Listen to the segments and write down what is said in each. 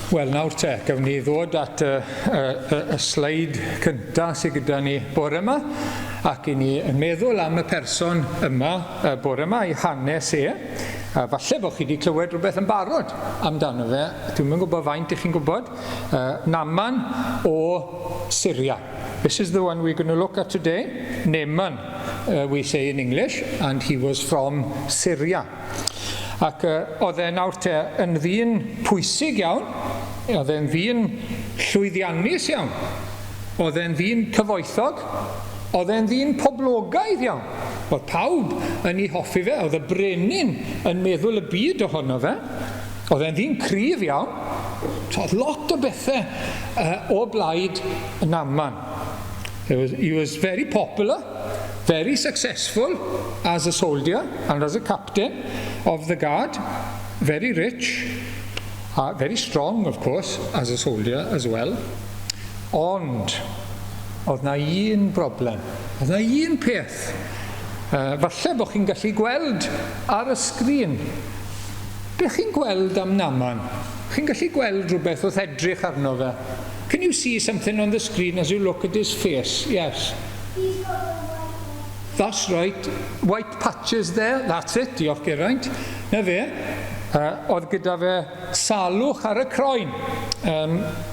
Wel, nawr te, gawn ni ddod at y, y, y, y sleid cynta sydd gyda ni bore yma, ac i ni yn meddwl am y person yma y bore yma, ei hanes e. A falle bod chi wedi clywed rhywbeth yn barod amdano fe, dwi'm yn gwybod faint ych chi'n gwybod. Naaman o Syria. This is the one we're going to look at today, Naaman, we say in English, and he was from Syria. Ac uh, oedd e nawr te yn ddyn pwysig iawn, oedd e'n ddyn llwyddiannus iawn, oedd e'n ddyn cyfoethog, oedd e'n ddyn poblogaidd iawn. Oedd pawb yn ei hoffi fe, oedd y brenin yn meddwl y byd ohono fe. Oedd e'n ddyn cryf iawn. So, oedd lot o bethau o blaid Naaman. He was very popular, very successful as a soldier and as a captain of the guard, very rich, very strong, of course, as a soldier as well. Ond, oedd na un broblem, oedd na un peth. Falle bod chi'n gallu gweld ar y sgrin. Be chi'n gweld am Naaman? Chi'n gallu gweld rhywbeth wrth edrych arno fe? Can you see something on the screen as you look at his face? Yes. He's got a white That's right. White patches there. That's it. Diolch, Geraint. Na fe. Oedd gyda fe salwch ar y croen.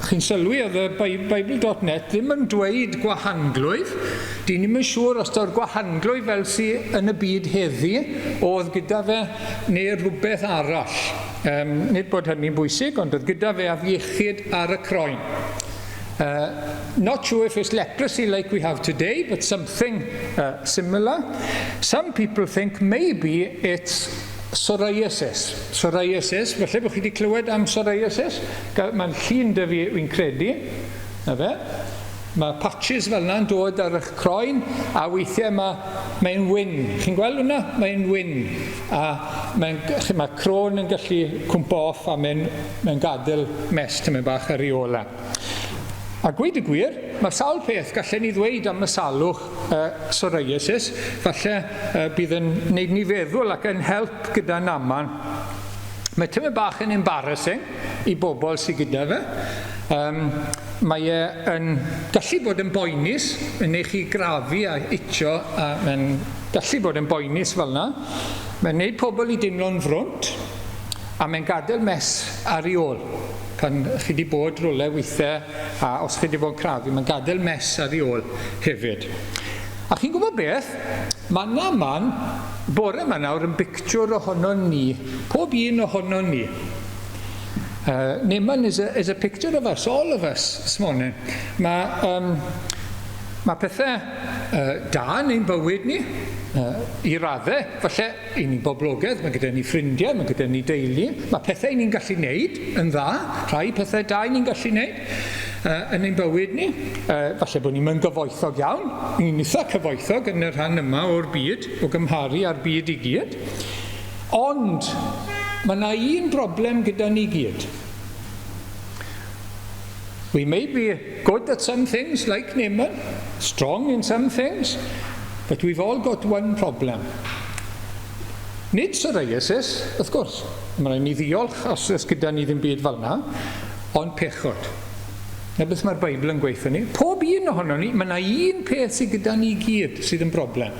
Chi'n sylwi, oedd y Bible.net ddim yn dweud gwahanglwyf. Dyn ni'm yn siŵr os daw'r gwahanglwyf fel sy yn y byd heddi oedd gyda fe neu rhywbeth arall. Nid bod hynny'n bwysig, ond oedd gyda fe afiechyd ar y croen. Not sure if it's leprosy like we have today, but something similar. Some people think maybe it's psoriasis. Psoriasis, falle bod chi wedi clywed am psoriasis. Mae'n llun 'da fi, fi'n credu. Na fe. Mae patches fel yna'n dod ar eich croen, a weithiau mae'n wyn. Chi'n gweld hwnna? Mae'n wyn. A mae croen yn gallu cwmpo off a mae'n gadael mess tymed bach ar ei ôl e. A gweud y gwir, mae sawl peth gallen ni ddweud am y salwch psoriasis. Falle bydd yn wneud ni feddwl ac yn help gyda Naaman. Mae tymed bach yn embarrassing i bobl sydd gyda fe. Mae e yn gallu bod yn boenus, yn neud chi grafu a itcho, a mae'n gallu bod yn boenus fel yna. Mae'n neud pobl i deimlo'n frwnt, a mae'n gadael mess ar ei ôl. Pan chi wedi bod rhywle weithiau, a os chi wedi bod yn crafu, mae'n gadael mess ar ei ôl hefyd. A chi'n gwybod beth? Mae Naaman bore yma nawr yn bictiwr ohono ni, pob un ohono ni. Naaman is a picture of us, all of us, this morning. Mae pethau da yn ein bywyd ni, i raddau, falle i ni'n boblogaidd, mae gyda ni ffrindiau, mae gyda ni deulu, mae pethau ni'n gallu wneud yn dda, rhai pethau da ni'n gallu wneud yn ein bywyd ni. Falle bod ni'n mynd gyfoethog iawn, ni'n eitha cyfoethog yn y rhan yma o'r byd, o gymharu â'r byd i gyd. Ond mae yna un broblem gyda ni gyd. We may be good at some things like Naaman, strong in some things, but we've all got one problem. Nid psoriasis, wrth gwrs. Mae rhaid ni ddiolch os oes gyda ni ddim byd fel yna, ond pechod. Na beth mae'r Beibl yn gweithio ni. Pob un ohono ni, mae yna un peth sydd gyda ni gyd sydd yn broblem.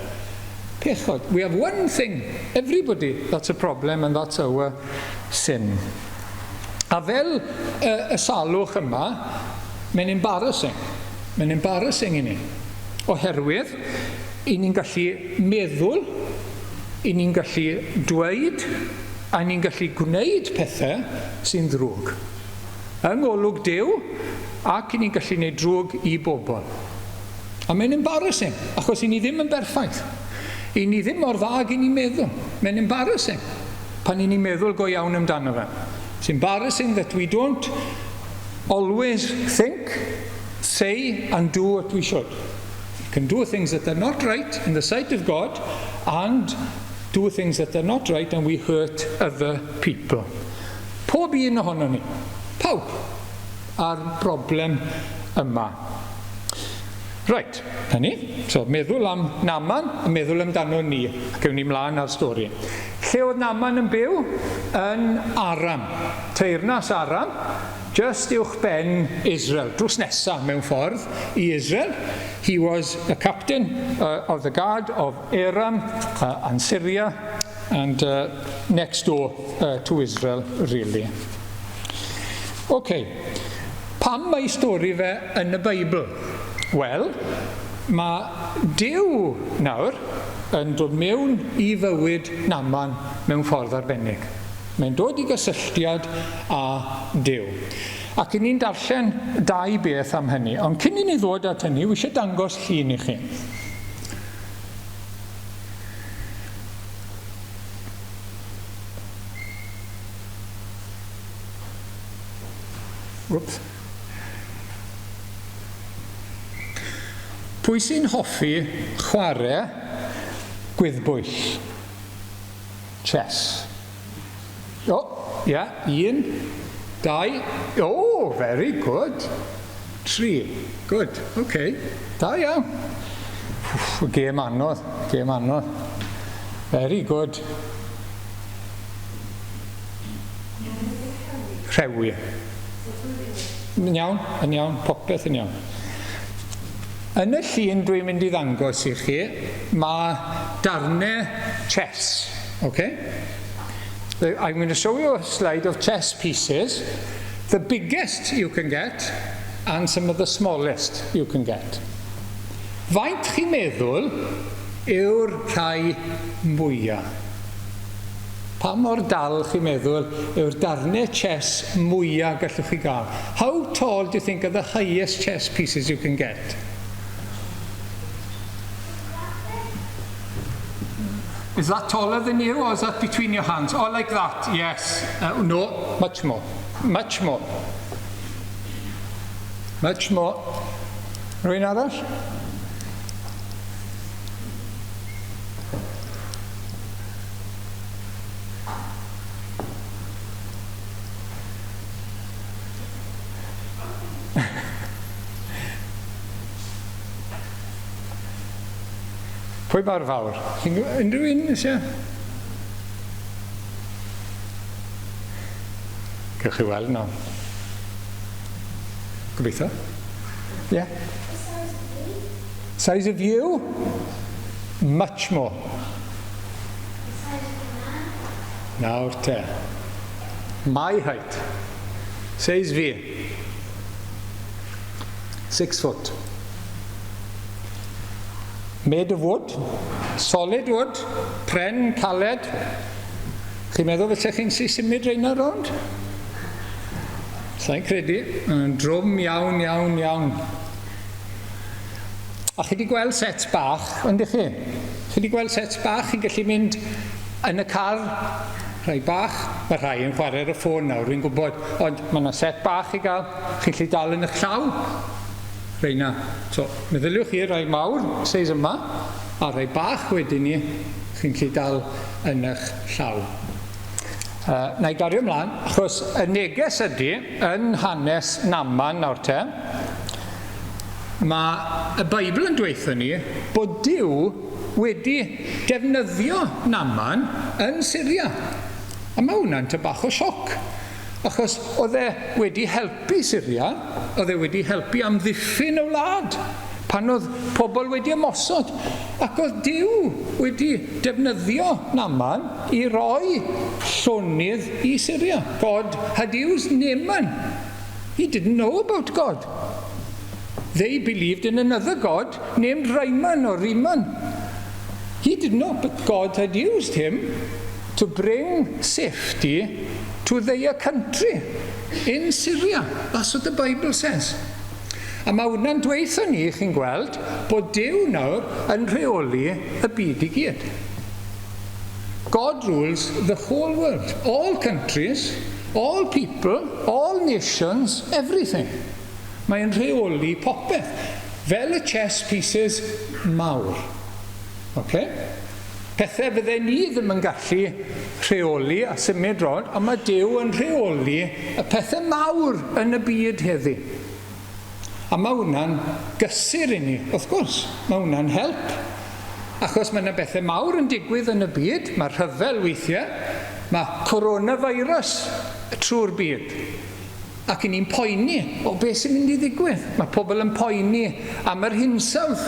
Pechod. We have one thing, everybody, that's a problem, and that's our sin. A fel y salwch yma, mae'n embarrassing. Mae'n embarrassing i ni. Oherwydd, i ni'n gallu meddwl, i ni'n gallu dweud, a ni'n gallu gwneud pethau sy'n ddrwg. Yng ngolwg Duw, ac i ni'n gallu gwneud drwg i bobl. A mae'n embarrassing, achos i ni ddim yn berffaith. I ni ddim mor dda ag i ni'n meddwl. Mae'n embarrassing pan i ni'n meddwl go iawn amdano fe. It's embarrassing that we don't always think, say and do what we should. We can do things that are not right in the sight of God and do things that are not right and we hurt other people. Pob un ohono ni, pawb, a'r broblem yma. Reit, na ni. So, meddwl am Naaman, a meddwl amdano ni. Ac ewn ni mlaen â'r stori. Lle oedd Naaman yn byw? Yn Aram. Teyrnas Aram. Just uwch ben Israel, drws nesa mewn ffordd i Israel. He was a captain of the guard of Aram and Syria and next door to Israel, really. Okay. Pam mae stori fe yn y Beibl? Wel, mae Duw nawr yn dod mewn i fywyd Naman mewn ffordd arbennig. Mae'n dod i gysylltiad â Duw. Ac i ni'n darllen dau beth am hynny. Ond cyn i ni ddod at hynny, wi eisiau dangos llun i chi. Whoops. Pwy sy'n hoffi chwarae gwyddbwyll? Chess. O, oh, ie, yeah, un, dau, oh, very good. Tri, good, okay. Da iawn. Wff, gêm anodd, gêm anodd. Very good. Rhewi. Yn iawn, yn iawn, popeth yn iawn. Yn y llun dwi'n mynd i ddangos i chi, mae darnau chess. Okay? I'm going to show you a slide of chess pieces. The biggest you can get and some of the smallest you can get. Faint chi'n meddwl yw'r rhai mwyaf? Pa mor dal chi'n meddwl yw'r darnau chess mwyaf gallwch chi gael? How tall do you think are the highest chess pieces you can get? Is that taller than you or is that between your hands? Oh, like that, yes. No, much more. Much more. Much more. Rwy'n arall? Pwy mor fawr? Chi'n gwybod unrhyw un eisiau? Gewch chi weld nawr. Gobeithio. Yeah. Size of you? Much more. Nawr te. My height. Size fi. 6 foot. Made of wood. Solid wood. Pren caled. Chi'n meddwl felly chi'n si symud reina rownd? Sa'n credu. Yn drwm iawn, iawn, iawn. A chi wedi gweld set bach, ond ych chi? Chi wedi gweld set bach, chi'n gallu mynd yn y car, rhai bach, mae rhai yn chwarae ar y ffôn nawr, fi'n gwybod, ond mae yna set bach i gael, chi'n gallu dal yn eich llaw. Reina. So, meddyliwch chi, rhai mawr, seis yma, a rhai bach wedyn ni, chi'n gallu dal yn eich llaw. Na i gario ymlaen, achos y neges ydy, yn hanes Naman nawr te, mae y Beibl yn dweutho ni bod Duw wedi defnyddio Naman yn Syria. A mae hwnna'n ty bach o sioc, achos oedd e wedi helpu Syria, oedd e wedi helpu amddiffyn y wlad pan oedd pobl wedi ymosod. Ac oedd Duw wedi defnyddio Naman i roi llonydd i Syria. God had used Naaman. He didn't know about God. They believed in another God named Rimmon or Rimmon. He didn't know, but God had used him to bring safety to their country in Syria. That's what the Bible says. A mae hwnna'n dweutho ni, chi'n gweld, bod Duw nawr yn rheoli y byd i gyd. God rules the whole world, all countries, all people, all nations, everything. Mae'n rheoli popeth, fel y chess pieces mawr. Okay? Pethau fydde ni ddim yn gallu rheoli a symud rownd, ond mae Duw yn rheoli y pethau mawr yn y byd heddi. A mae hwnna'n gysur i ni, wrth gwrs. Mae hwnna'n help. Achos mae yna bethau mawr yn digwydd yn y byd, mae rhyfel weithiau, mae coronavirus trwy'r byd. Ac i ni'n poeni o beth sy'n mynd i ddigwydd. Mae pobl yn poeni am yr hinsawdd.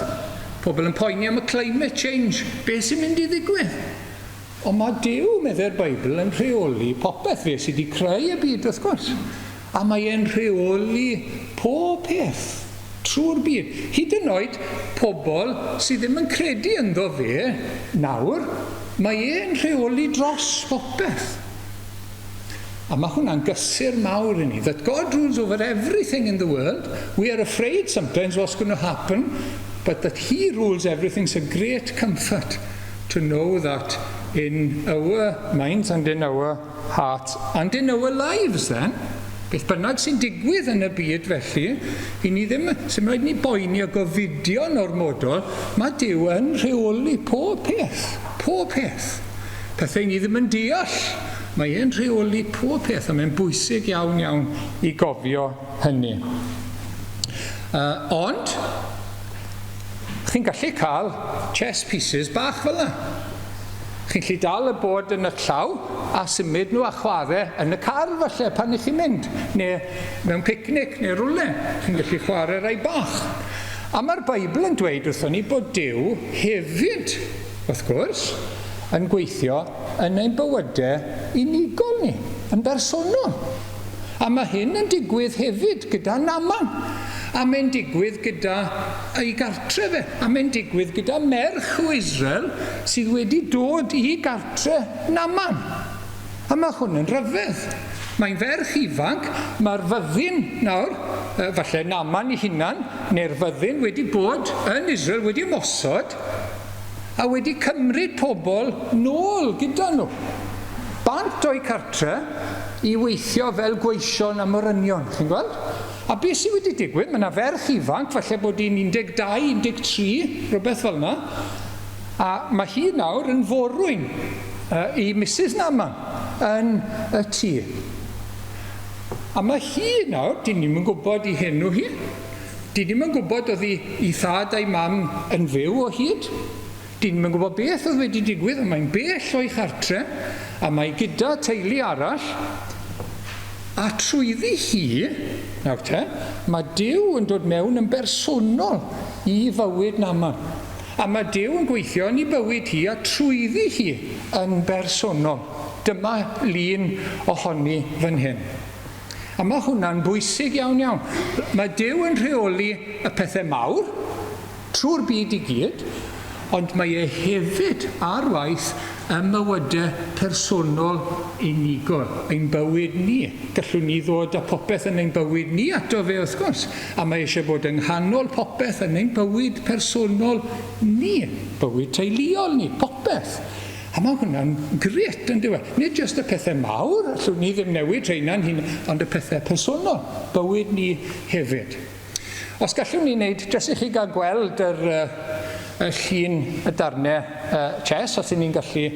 Pobl yn poeni am y climate change. Beth sy'n mynd i ddigwydd? Ond mae Duw, meddai'r Beibl, yn rheoli popeth. Fe sydd wedi creu y byd, wrth gwrs. A mae e'n rheoli pob peth trwy'r byd. Hyd yn oed pobl sydd ddim yn credu ynddo fe nawr, mae e'n rheoli dros bopeth. A mae hwnna'n gysur mawr i ni. That God rules over everything in the world. We are afraid sometimes what's going to happen, but that he rules everything is a great comfort to know that in our minds and in our hearts and in our lives then, beth bynnag sy'n digwydd yn y byd felly, i ni ddim, sy'n rhaid ni boeni a gofidio'n ormodol, mae Duw yn rheoli pob peth, pob peth. Pethau ni ddim yn deall, mae e'n rheoli pob peth, a mae'n bwysig iawn iawn i gofio hynny. Ond, chi'n gallu cael chess pieces bach fel yna. Chi'n gallu dal y bod yn y llaw a symud nhw a chwarae yn y car falle pan ych chi'n mynd, neu mewn picnic neu rwle. Chi'n gallu chwarae rai bach. A mae'r Beibl yn dweud wrthon ni bod Duw hefyd, wrth gwrs, yn gweithio yn ein bywydau unigol ni, yn bersonol. A mae hyn yn digwydd hefyd gyda Naaman. A mae'n digwydd gyda ei gartre fe. A mae'n digwydd gyda merch o Israel sydd wedi dod i gartre Naaman. A mae hwn yn rhyfedd. Mae'n ferch ifanc, mae'r fyddin nawr, falle Naaman ei hunan, neu'r fyddin wedi bod yn Israel, wedi ymosod, a wedi cymryd pobl nôl gyda nhw. Bant o'i cartre i weithio fel gweision a morynion, chi'n gweld? A beth sydd wedi digwydd, mae yna ferch ifanc, falle bod hi'n 12, 13, rhywbeth fel yna, a mae hi nawr yn forwyn i Mrs Naaman yn y tŷ. A mae hi nawr, dyn ni'm yn gwybod ei henw hi, dyn ni'm yn gwybod oedd ei thad a'i mam yn fyw o hyd, dyn ni'm yn gwybod beth oedd wedi digwydd, ond mae'n bell o'i chartre, a mae gyda teulu arall, a trwyddi hi, nawr te, mae Duw yn dod mewn yn bersonol i fywyd Naaman. A mae Duw yn gweithio yn ei bywyd hi a trwyddi hi yn bersonol. Dyma lun ohoni fan hyn. A mae hwnna'n bwysig iawn iawn. Mae Duw yn rheoli y pethau mawr trwy'r byd i gyd, ond mae e hefyd ar waith ym mywydau personol unigol, ein bywyd ni. Gallwn ni ddod â popeth yn ein bywyd ni ato fe, wrth gwrs, a mae eisiau bod yng nghanol popeth yn ein bywyd personol ni, bywyd teuluol ni, popeth. A mae hwnna'n grêt, yn dyw e? Nid jyst y pethau mawr, allwn ni ddim newid rheina'n hun, ond y pethau personol, bywyd ni hefyd. Os gallwn ni wneud, jyst i chi gael gweld yr, y llun y darnau chess, os y'n ni'n gallu,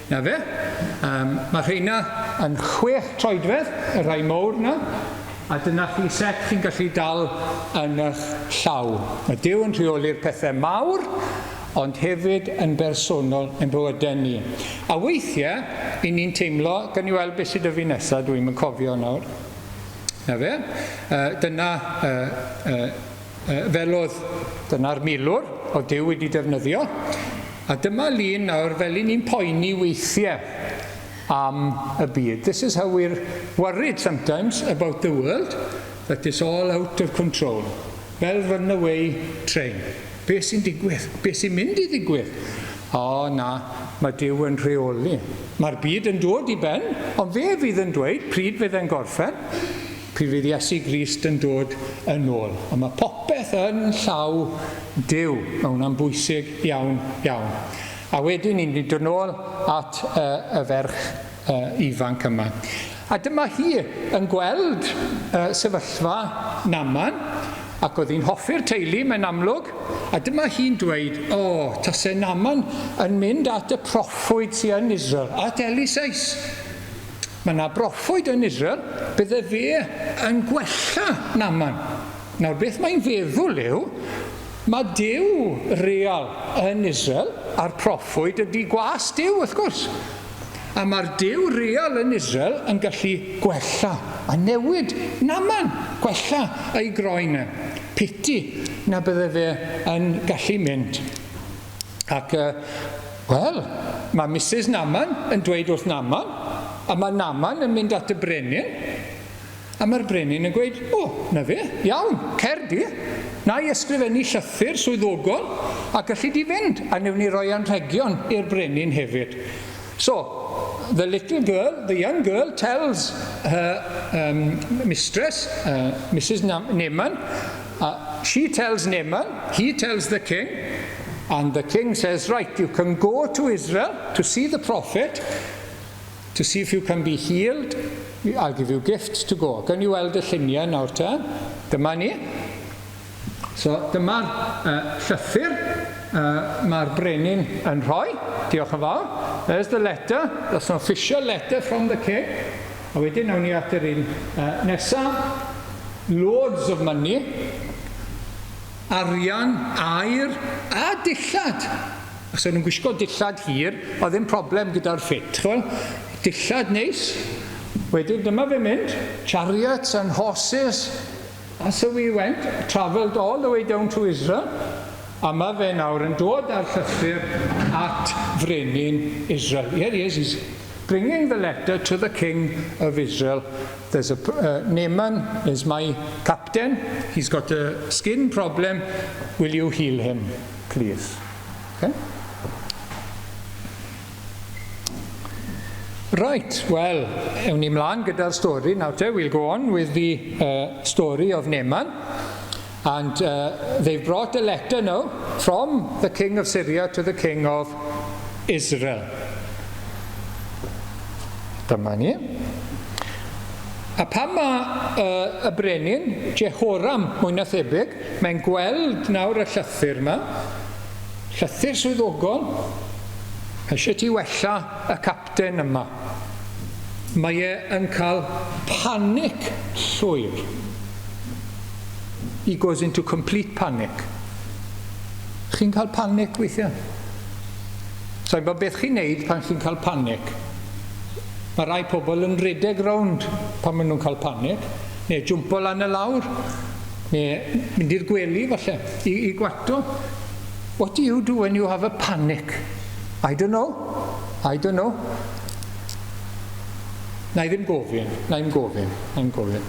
na fe. Mae rheina yn 6 troedfedd, y rhai mowr na, a dyna chi set chi'n gallu dal yn eich llaw. Mae Duw yn rheoli'r pethau mawr, ond hefyd yn bersonol yn bywydau ni. A weithiau, i ni'n teimlo, gawn ni weld beth sydd 'da fi nesaf, dwi'm yn cofio nawr. Na fe. Dyna, fel oedd, dyna'r milwr oedd Duw wedi defnyddio. A dyma lun nawr fel i ni'n poeni weithiau am y byd. This is how we're worried sometimes about the world, that it's all out of control. Fel runaway train. Be sy'n digwydd? Be sy'n mynd i ddigwydd? O na, mae Duw yn rheoli. Mae'r byd yn dod i ben, ond fe fydd yn dweud pryd fydd e'n gorffen, pryd fydd Iesu Grist yn dod yn ôl. Ond mae popeth yn llaw Duw. Mae hwnna'n bwysig iawn, iawn. A wedyn ni'n mynd dod nôl at y ferch ifanc yma. A dyma hi yn gweld sefyllfa Naaman, ac oedd hi'n hoffi'r teulu, mae'n amlwg, a dyma hi'n dweud, o, tase Naaman yn mynd at y proffwyd sy yn Israel, at Eliseus. Mae yna broffwyd yn Israel, bydde fe yn gwella Naaman. Nawr, beth mae'n feddwl yw, mae Duw real yn Israel, a'r proffwyd ydy gwas Duw, wrth gwrs. A mae'r Duw real yn Israel yn gallu gwella a newid Naaman, gwella ei groen e. Piti na bydde fe yn gallu mynd. Ac, wel, mae Mrs Naaman yn dweud wrth Naaman, a mae Naaman yn mynd at y brenin, a mae'r brenin yn gweud, o, na fe, iawn, cer di, na i ysgrifennu llythyr swyddogol, a gallu di fynd, a newn ni roi anrhegion i'r brenin hefyd. So, the little girl, the young girl, tells her mistress, Mrs Naaman, she tells Naaman, he tells the king, and the king says, right, you can go to Israel to see the prophet, to see if you can be healed. I'll give you gifts to go. Gawn ni weld y lluniau nawr te. Dyma ni. So dyma'r llythyr mae'r brenin yn rhoi. Diolch yn fawr. There's the letter. That's an official letter from the king. A wedyn nawn ni at yr un nesaf. Loads of money. Arian, aur a dillad. Os o'n nhw'n gwisgo dillad hir, oedd ddim problem gyda'r ffit. Chwel? Dillad neis. Wedyn dyma fe mynd. Chariots and horses. And so we went, travelled all the way down to Israel. A mae fe nawr yn dod â'r llythyr at frenin Israel. Here he is, he's bringing the letter to the king of Israel. There's a, Naaman is my captain. He's got a skin problem. Will you heal him, please? Okay. Right, wel, ewn ni mlaen gyda'r stori nawr te. We'll go on with the story of Naaman. And they've brought a letter now from the king of Syria to the king of Israel. Dyma ni. A pan mae y brenin, Jehoram, mwy na thebyg, mae'n gweld nawr y llythyr yma, llythyr swyddogol, eisiau ti wella y capten yma. Mae e yn cael panic llwyr. He goes into complete panic. Chi'n cael panic weithiau? Sa'n gwybod beth chi'n neud pan chi'n cael panic. Mae rai pobl yn rhedeg rownd pan maen nhw'n cael panic, neu jwmpo lan y lawr, neu mynd i'r gwely falle, i gwato. What do you do when you have a panic? I don't know. I don't know. Na i ddim gofyn, na i ddim gofyn, na i ddim gofyn.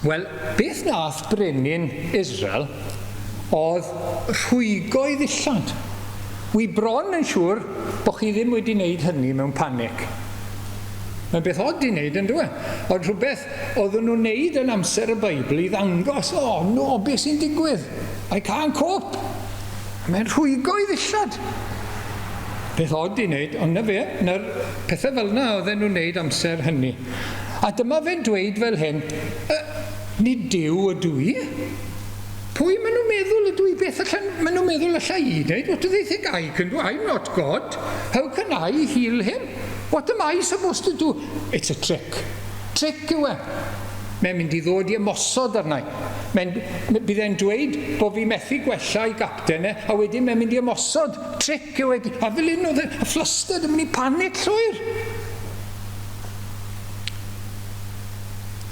Wel, beth nath brenin Israel oedd rhwygo ei ddillad. Wi bron yn siŵr bod chi ddim wedi wneud hynny mewn panic. Mae'n beth od i wneud, yn dwi? Ond rhywbeth oedden nhw'n wneud yn amser y Beibl i ddangos, oh no, beth sy'n digwydd? I can't cope. Mae'n rhwygo ei ddillad. Beth od i wneud, ond na fe, na'r pethau fel yna oedden nhw'n wneud amser hynny. A dyma fe'n dweud fel hyn, nid Duw ydw i. Pwy maen nhw'n meddwl ydw i? Beth allan maen nhw'n meddwl alla i wneud? What do they think I can do? I'm not God. How can I heal him? What am I supposed to do? It's a trick. Trick yw e. Mae'n mynd i ddod i ymosod arna i. Mae'n, bydd e'n dweud bod fi methu gwella i gapten e, a wedyn mae'n mynd i ymosod. Trick yw e. A fel un oedd e, a flustered, yn mynd i panic llwyr.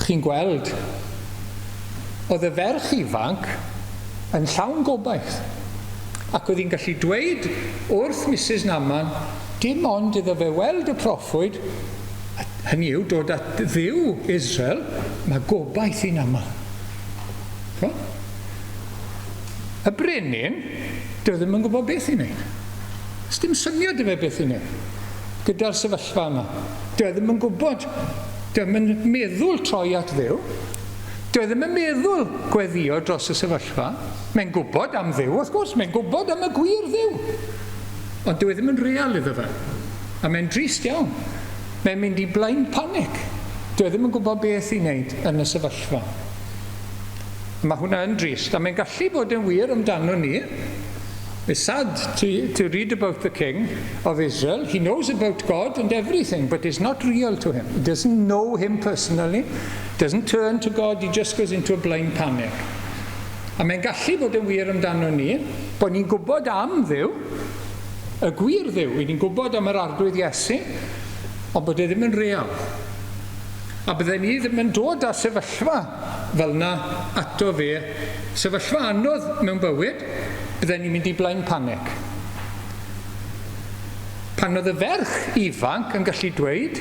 Chi'n gweld, oedd y ferch ifanc yn llawn gobaith, ac oedd hi'n gallu dweud wrth Mrs Naaman, dim ond iddo fe weld y proffwyd, hynny yw dod at Dduw Israel, mae gobaith i Naaman. Y brenin, dyw e ddim yn gwybod beth i wneud. Does dim syniad i fe beth i wneud gyda'r sefyllfa yma. Dyw e ddim yn gwybod. Dyw e ddim yn meddwl troi at Dduw. Dyw e ddim yn meddwl gweddio dros y sefyllfa. Mae'n gwybod am Dduw, wrth gwrs, mae'n gwybod am y gwir Dduw. Ond dyw e ddim yn real iddo fe. A mae'n drist iawn. Mae'n mynd i blind panic. Dyw e ddim yn gwybod beth i wneud yn y sefyllfa. Mae hwnna yn drist, a mae'n gallu bod yn wir amdano ni. It's sad to read about the king of Israel. He knows about God and everything, but it's not real to him. He doesn't know him personally, doesn't turn to God, he just goes into a blind panic. A mae'n gallu bod yn wir amdano ni, bod ni'n gwybod am Dduw, Y gwir Dduw, i ni'n gwybod am yr Arglwydd Iesu, ond bod e ddim yn real. A bydden ni ddim yn dod â sefyllfa fel yna ato fe, sefyllfa anodd mewn bywyd, bydden ni'n mynd i blind panic. Pan oedd y ferch ifanc yn gallu dweud,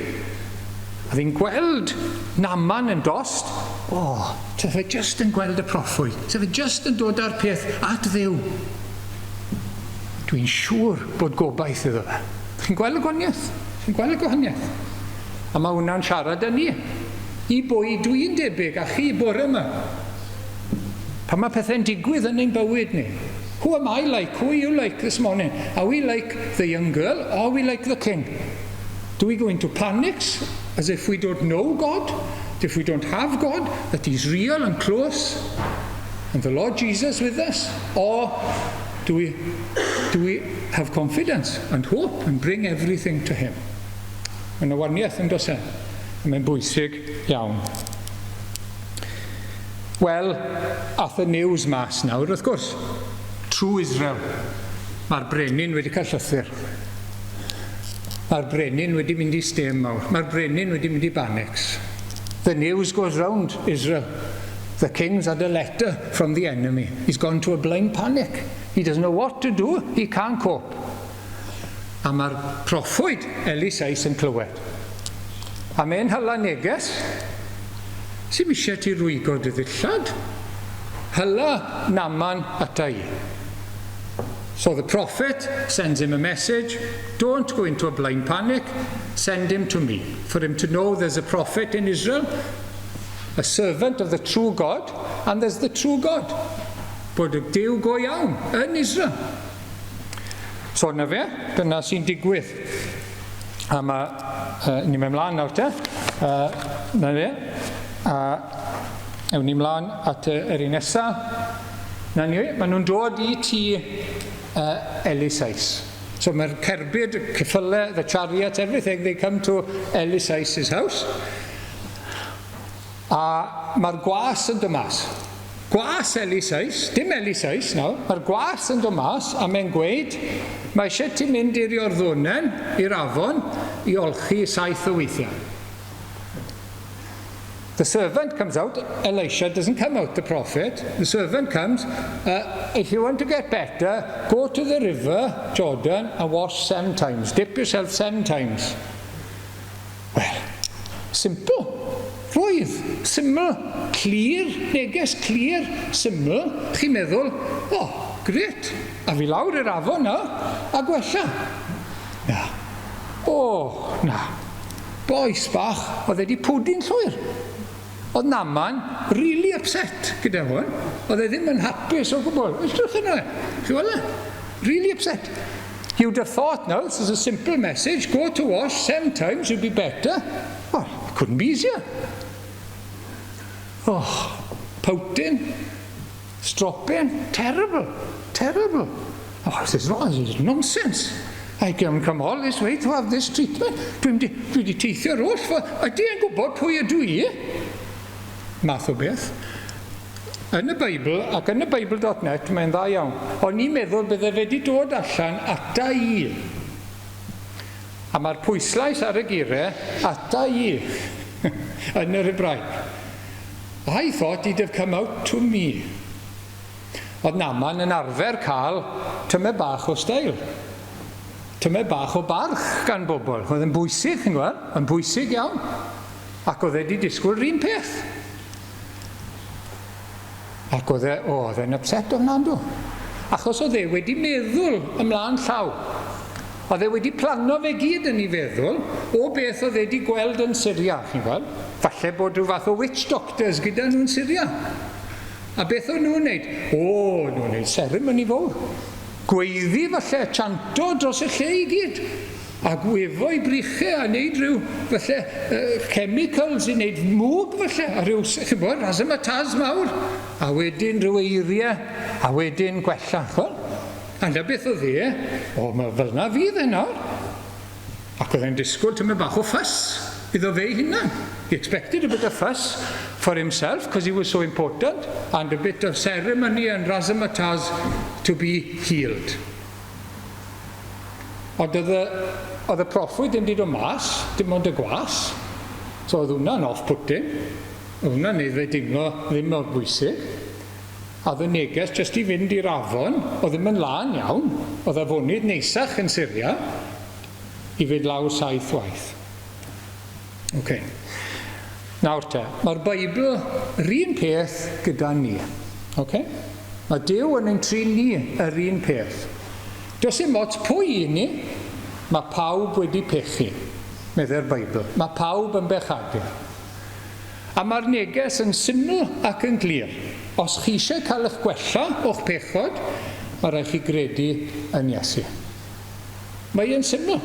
a fi'n gweld Naman yn dost, o, oh, sa fe just yn gweld y proffwyd, sa fe just yn dod â'r peth at Dduw. Dwi'n siŵr bod gobaith iddo fe. Chi'n gweld y gwahaniaeth? Chi'n gweld y gwahaniaeth? A mae hwnna'n siarad â ni. I bwy dwi'n debyg a chi bore yma. Pan mae pethau'n digwydd yn ein bywyd ni. Who am I like? Who are you like this morning? Are we like the young girl or are we like the king? Do we go into panics as if we don't know God? If we don't have God, that he's real and close, and the Lord Jesus with us? Or do we have confidence and hope and bring everything to him? Mae'n wahaniaeth yn does e? Mae'n bwysig iawn. Wel, ath y news mas nawr, wrth gwrs. Trwy Israel. Mae'r brenin wedi cael llythyr. Mae'r brenin wedi mynd i stêm mawr. Mae'r brenin wedi mynd i banics. The news goes round Israel. The king's had a letter from the enemy. He's gone to a blind panic. He doesn't know what to do. He can't cope. A mae'r proffwyd Elisais yn clywed. A mae'n hala neges. Sy'm eisiau ti rwygo dy ddillad? Hala Naman ata i. So the prophet sends him a message: "Don't go into a blind panic, send him to me." For him to know there's a prophet in Israel, a servant of the true God, and there's the true God. Bod y Duw go iawn yn Israel. So na fe, dyna sy'n digwydd. A mae, ni'n mynd mlaen nawr te. Na fe. A ewn ni mlaen at yr un nesaf. Na ni, maen nhw'n dod i tŷ Elisais. So mae'r cerbyd, ceffylau, the chariot, everything, they come to Elisais's house. A mae'r gwas yn dod mas. Gwas Elisais, dim Elisais nawr, mae'r gwas yn dod mas a mae'n gweud, "Mae eisiau ti mynd i'r Iorddonen, i'r afon, i olchi saith o weithiau." The servant comes out. Elisha doesn't come out, the prophet. The servant comes, "If you want to get better, go to the river Jordan and wash seven times. Dip yourself seven times." Well, simple. Rwydd, syml, clir, neges clir, syml. Chi'n meddwl, "Oh, grêt, a fi lawr i'r afon na, a gwella." Na. O, oh, na. Bois bach, oedd wedi pwdu'n llwyr. Oedd Naman really upset gyda hwn. Oedd e ddim yn hapus o gwbl. Ydych yna, chi weld e? Really upset. You'd have thought now, this is a simple message: go to wash seven times, you'll be better. Well, it couldn't be easier. Oh, pouting, stropping, terrible, terrible. Oh, this is, this is nonsense. I can come all this way to have this treatment. Dwi wedi teithio'r holl ffordd. Ydy e'n gwybod pwy ydw i? Math o beth. Yn y Beibl, ac yn y Beibl.net, mae'n dda iawn. O'n i'n meddwl bydde fe wedi dod allan ata i. A mae'r pwyslais ar y geiriau "ata i" yn yr Hebraeg. I thought he'd have come out to me. Oedd Naman yn arfer cael tymed bach o steil. Tymed bach o barch gan bobl. Oedd yn bwysig, chi'n gweld? Yn bwysig iawn. Ac oedd e wedi disgwyl yr un peth. Ac oedd e, o, oedd e'n upset ofnadw. Achos oedd e wedi meddwl ymlaen llaw. Oedd e wedi plano fe gyd yn ei feddwl o beth oedd e wedi gweld yn Syria, chi'n gweld? Falle bod rhyw fath o witch doctors gyda nhw'n Syria. A beth o'n nhw'n wneud? O, nhw'n wneud seremoni fawr. Gweiddi falle, chanto dros y lle i gyd. A gwefo i brychau a wneud rhyw, falle, chemicals i wneud mwg falle, a rhyw, chi'n bod, razzmatazz mawr. A wedyn rhyw eiriau, a wedyn gwella, chwel? A na beth oedd e, o, mae fel na fydd e nawr. Ac oedd e'n disgwyl tymed bach o fuss iddo fe ei hunan. He expected a bit of fuss for himself because he was so important and a bit of ceremony and razzmatazz to be healed. Ond oedd y, oedd y proffwyd ddim wedi dod mas, dim ond y gwas. So oedd hwnna'n off-putting. Oedd hwnna'n neud fe deimlo ddim mor bwysig. A oedd y neges jyst i fynd i'r afon, oedd ddim yn lân iawn. Oedd afonydd neisach yn Syria i fynd lawr saith waith. Ok. Nawr te, mae'r Beibl yr un peth gyda ni. Ok? Mae Duw yn ein trin ni yr un peth. Does dim ots pwy i ni, mae pawb wedi pechu, meddai'r Beibl. Mae pawb yn bechadur. A mae'r neges yn syml ac yn glir. Os chi eisiau cael eich gwella o'ch pechod, mae rhaid chi gredu yn Iesu. Mae e'n syml,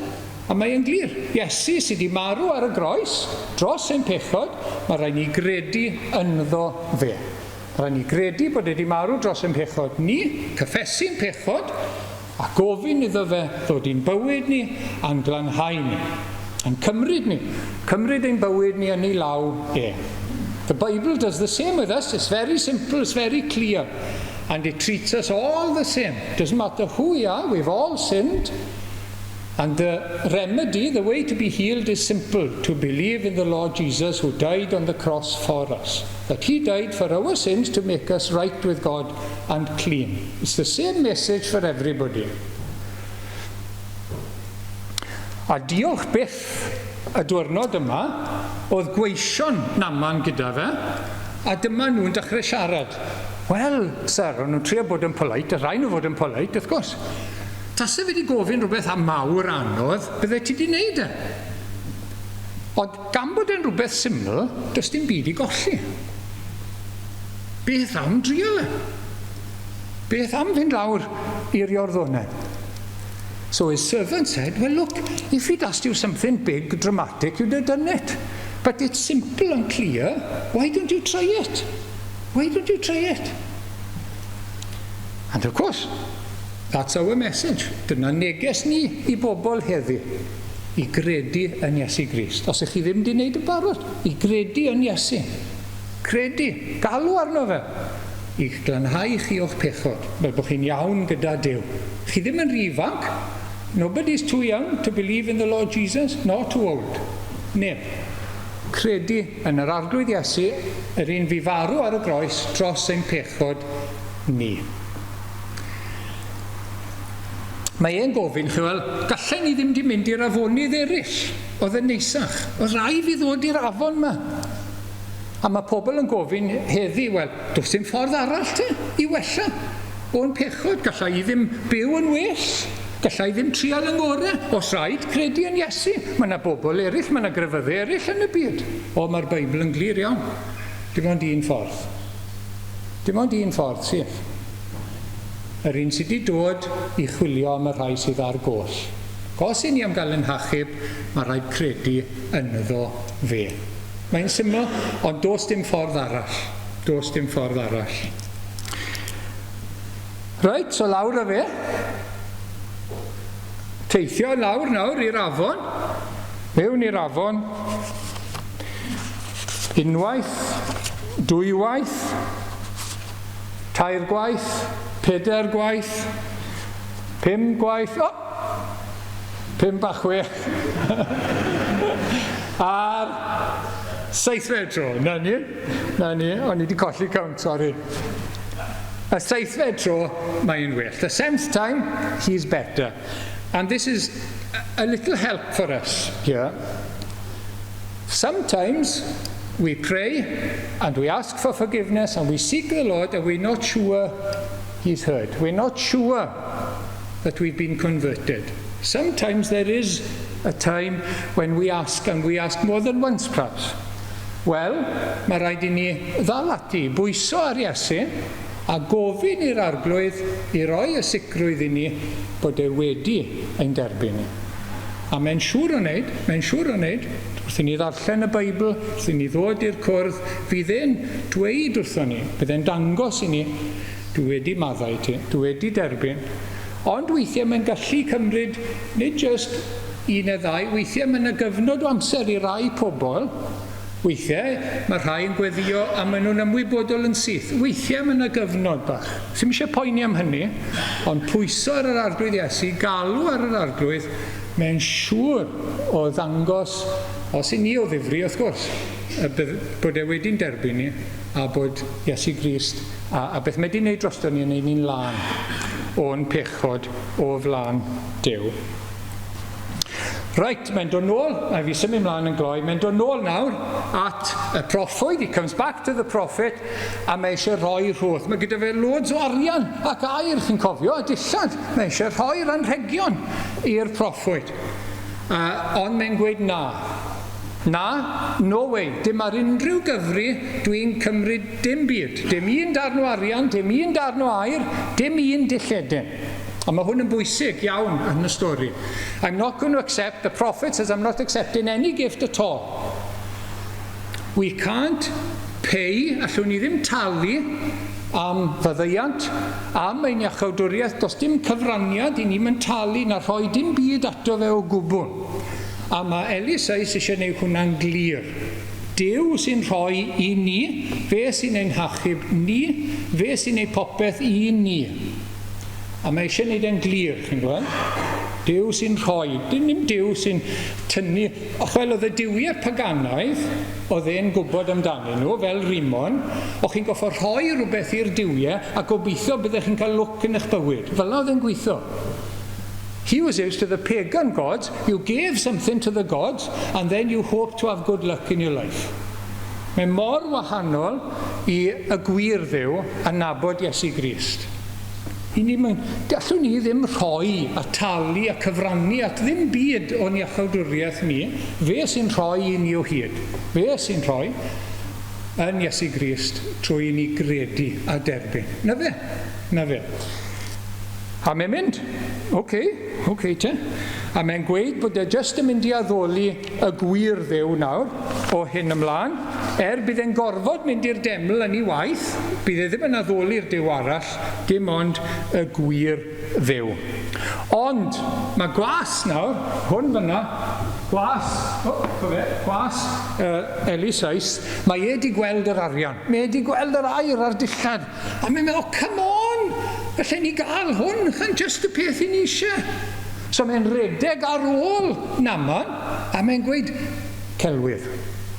a mae e'n glir. Iesu sydd wedi marw ar y groes dros ein pechod, mae rhaid ni gredu ynddo fe. Mae rhaid ni gredu bod e wedi marw dros ein pechod ni, cyffesu'n pechod, a gofyn iddo fe ddod i'n bywyd ni a'n glanhau ni, a'n cymryd ni, cymryd ein bywyd ni yn ei law e. The Bible does the same with us. It's very simple, it's very clear. And it treats us all the same. Doesn't matter who we are, we've all sinned. And the remedy, the way to be healed is simple to believe in the Lord Jesus who died on the cross for us. That he died for our sins to make us right with God and clean. It's the same message for everybody. A diolch byth y diwrnod yma, oedd gweision Naman gyda fe, a dyma nhw'n dechrau siarad. Wel, sir, o'n nhw'n trio bod yn polite, a rhaid nhw fod yn polite, wrth gwrs. Tase fe wedi gofyn rhywbeth am mawr anodd, bydde ti wedi wneud e. Ond gan bod e'n rhywbeth syml, does dim byd i golli. Beth am drial e? Beth am fynd lawr i'r Iorddonen? So his servant said, well look, if he'd asked you something big, dramatic, you'd have done it. But it's simple and clear. Why don't you try it? Why don't you try it? And of course, that's our message. Dyna neges ni i bobl heddi. I gredu yn Iesu Grist. Os ych chi ddim wedi wneud yn barod, i gredu yn Iesu. Credu, galw arno fe. I glanhau chi o'ch pechod, fel bod chi'n iawn gyda Duw. Chi ddim yn rhy ifanc. Nobody's too young to believe in the Lord Jesus, nor too old. Neb. Credu yn yr Arglwydd Iesu, yr un fu farw ar y groes dros ein pechod ni. Mae e'n gofyn, chi wel, gallen ni ddim di mynd i'r afonydd eraill, oedd yn neisach. Oedd rhaid fi ddod i'r afon yma. A mae pobl yn gofyn heddi, wel, does dim ffordd arall te i wella o'n pechod. Galla i ddim byw yn well. Galla i ddim trial yng ngorau. Os rhaid, credu yn Iesu. Mae yna bobl eraill, mae yna grefyddau eraill yn y byd. O, mae'r Beibl yn glir iawn. Dim ond un ffordd. Dim ond un ffordd sydd. Yr un sydd wedi dod i chwilio am y rhai sydd ar goll. Os i ni am gael ein hachub, mae rhaid credu ynddo fe. Mae'n syml, ond does dim ffordd arall. Does dim ffordd arall. Reit, so lawr â fe. Teithio lawr nawr i'r afon. Mewn i'r afon. Unwaith, dwywaith, tair gwaith, pedair gwaith, pum gwaith, o! Pump a chwech. A'r seithfed tro, na ni, na ni, o'n i wedi colli count, sori. Y seithfed tro, mae'n well. The seventh time, he's better. And this is a little help for us here. Sometimes we pray and we ask for forgiveness and we seek the Lord and we're not sure he's heard. We're not sure that we've been converted. Sometimes there is a time when we ask, and we ask more than once perhaps. Wel, mae rhaid i ni ddal ati, bwyso ar Iesu, a gofyn i'r Arglwydd i roi y sicrwydd i ni bod e wedi ein derbyn ni. A mae'n siŵr o wneud, mae'n siŵr o wneud, wrth i ni ddarllen y Beibl, wrth i ni ddod i'r cwrdd, fydd e'n dweud wrthon ni, bydd e'n dangos i ni, dwi wedi maddau ti, dwi wedi derbyn. Ond weithiau mae'n gallu cymryd nid jyst un neu ddau, weithiau mae yna gyfnod o amser i rai pobl Weithiau, mae rhai yn gweddio a maen nhw'n ymwybodol yn syth. Weithiau mae yna gyfnod bach. Sy'm eisiau poeni am hynny, ond pwyso ar yr Arglwydd Iesu, galw ar yr Arglwydd, mae'n siŵr o ddangos, os i ni o ddifri, wrth gwrs, bod e wedi'n derbyn ni, a bod Iesu Grist, a, a beth mae wedi wneud drosto ni yn ein ni'n lân o'n pechod o flaen Duw. Reit, mae'n dod nôl, a fi symud mlaen yn gloi, mae'n dod nôl nawr at y proffwyd, he comes back to the prophet, a mae eisiau rhoi rhodd. Mae gyda fe loads o arian ac aur, chi'n cofio, a dillad. Mae eisiau rhoi'r anrhegion i'r proffwyd. Ond mae'n gweud na. Na, no way, dim ar unrhyw gyfri, dwi'n cymryd dim byd. Dim un darn o arian, dim un darn o aur, dim un dilledyn. A mae hwn yn bwysig iawn yn y stori. I'm not going to accept, the prophet says, I'm not accepting any gift at all. We can't pay, allwn ni ddim talu am faddeuant, am ein iachawdwriaeth, does dim cyfraniad i ni'n mynd talu na rhoi dim byd ato fe o gwbl. A mae Eliseus eisiau gwneud hwnna'n glir. Duw sy'n rhoi i ni, fe sy'n ein hachub ni, fe sy'n neud popeth i ni. A mae eisiau gwneud e'n glir, chi'n gweld? Duw sy'n rhoi, dim dim Duw sy'n tynnu. Och wel, oedd y duwiau paganaidd, oedd e'n gwybod amdanyn nhw, fel Rimon, o'ch chi'n goffo rhoi rhywbeth i'r duwiau a gobeithio byddech chi'n cael lwc yn eich bywyd. Fel yna oedd e'n gweithio. He was used to the pagan gods. You gave something to the gods and then you hope to have good luck in your life. Mae mor wahanol i y gwir Dduw a nabod Iesu Grist. I ni, gallwn ni ddim rhoi a talu a cyfrannu at ddim byd o'n iachawdwriaeth ni. Fe sy'n rhoi i ni o hyd. Fe sy'n rhoi yn Iesu Grist trwy i ni gredu a derbyn. Na fe, na fe. A mae'n mynd, oce, okay, oce okay te. A mae'n gweud bod e jyst yn mynd i addoli y gwir Dduw nawr, o hyn ymlaen. Er bydd e'n gorfod mynd i'r deml yn ei waith, bydd e ddim yn addoli'r Duw arall, dim ond y gwir Dduw. Ond mae gwas nawr, hwn fyna, gwas, o, oh, fe, gwas Elisais, mae e di gweld yr arian, mae e di gweld yr aur a'r dillad, a mae'n meddwl, come on, felly ni gael hwn, chan just y peth i ni eisiau. So mae'n redeg ar ôl Naaman, a mae'n gweud, celwydd.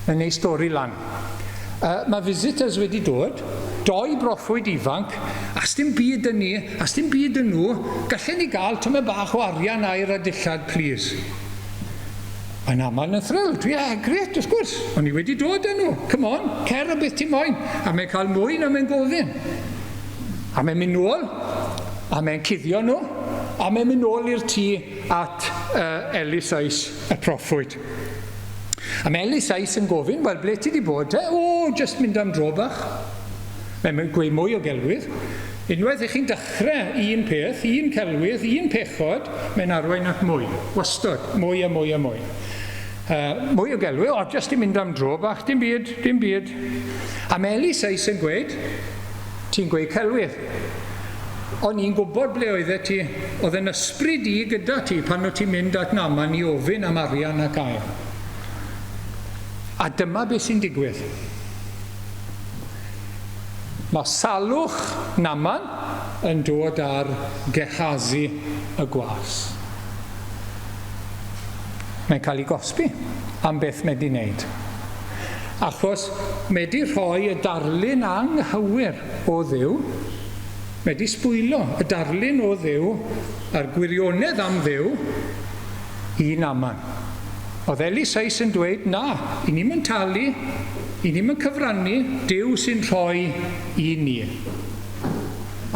Mae'n neud stori lan. Mae visitors wedi dod, doi broffwyd ifanc, a sdim byd yn ni, a sdim byd yn nhw, gallen ni gael tymed bach o arian, aur a dillad, please. Mae Naaman yn thrilled. Ie, yeah, grêt, wrth gwrs. O'n i wedi dod â nhw. Come on, cer a beth ti moyn. A mae'n cael mwy na mae'n gofyn. A mae'n mynd nôl, a mae'n cuddio nhw, a mae'n mynd nôl i'r tŷ at Elisais y proffwyd. A mae Elisais yn gofyn, wel, ble ti wedi bod te? O, just mynd am dro bach. Mae'n gweud mwy o gelwydd. Unwaith ych chi'n dechrau un peth, un celwydd, un pechod, mae'n arwain at mwy. Wastad, mwy a mwy a mwy. Mwy o gelwydd, o, just i mynd am dro bach, dim byd, dim byd. A mae Elisais yn gweud, ti'n gweud celwydd. O'n i'n gwybod ble oeddet ti, oedd yn ysbryd i gyda ti pan o't ti'n mynd at Naaman i ofyn am arian ac aur. A dyma beth sy'n digwydd. Mae salwch Naaman yn dod ar Gehazi y gwas. Mae'n cael ei gosbi am beth mae wedi wneud. Achos mae wedi rhoi y darlun anghywir o Dduw, mae wedi sbwylo y darlun o Dduw a'r gwirionedd am Dduw i Naaman. Oedd Elisais yn dweud, na, i ni'm yn talu, i ni'm yn cyfrannu, Duw sy'n rhoi i ni.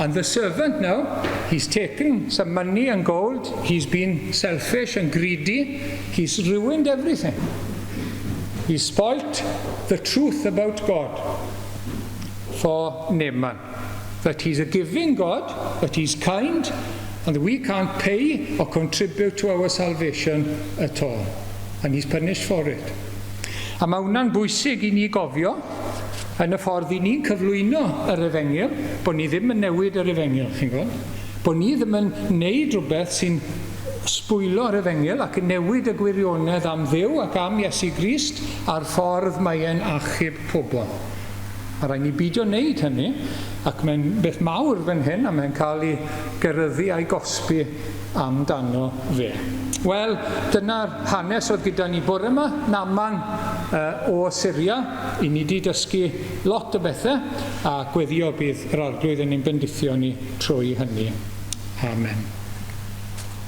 And the servant now, he's taken some money and gold, he's been selfish and greedy, he's ruined everything. He's spoilt the truth about God for Naaman. That he's a giving God, that he's kind, and that we can't pay or contribute to our salvation at all. And he's punished for it. A mae hwnna'n bwysig i ni gofio yn y ffordd i ni'n cyflwyno yr efengyl, bod ni ddim yn newid yr efengyl, chi'n gweld? Bod ni ddim yn neud rhywbeth sy'n sbwylo'r efengyl ac yn newid y gwirionedd am Dduw ac am Iesu Grist a'r ffordd mae e'n achub pobl. Mae rhaid ni beidio wneud hynny, ac mae'n beth mawr fan hyn, a mae'n cael ei geryddu a'i gosbi amdano fe. Wel, dyna'r hanes oedd gyda ni bore yma, Naaman uh, o Syria. I ni wedi dysgu lot o bethau, a gweddio bydd yr Arglwydd yn ein bendithio ni trwy hynny. Amen.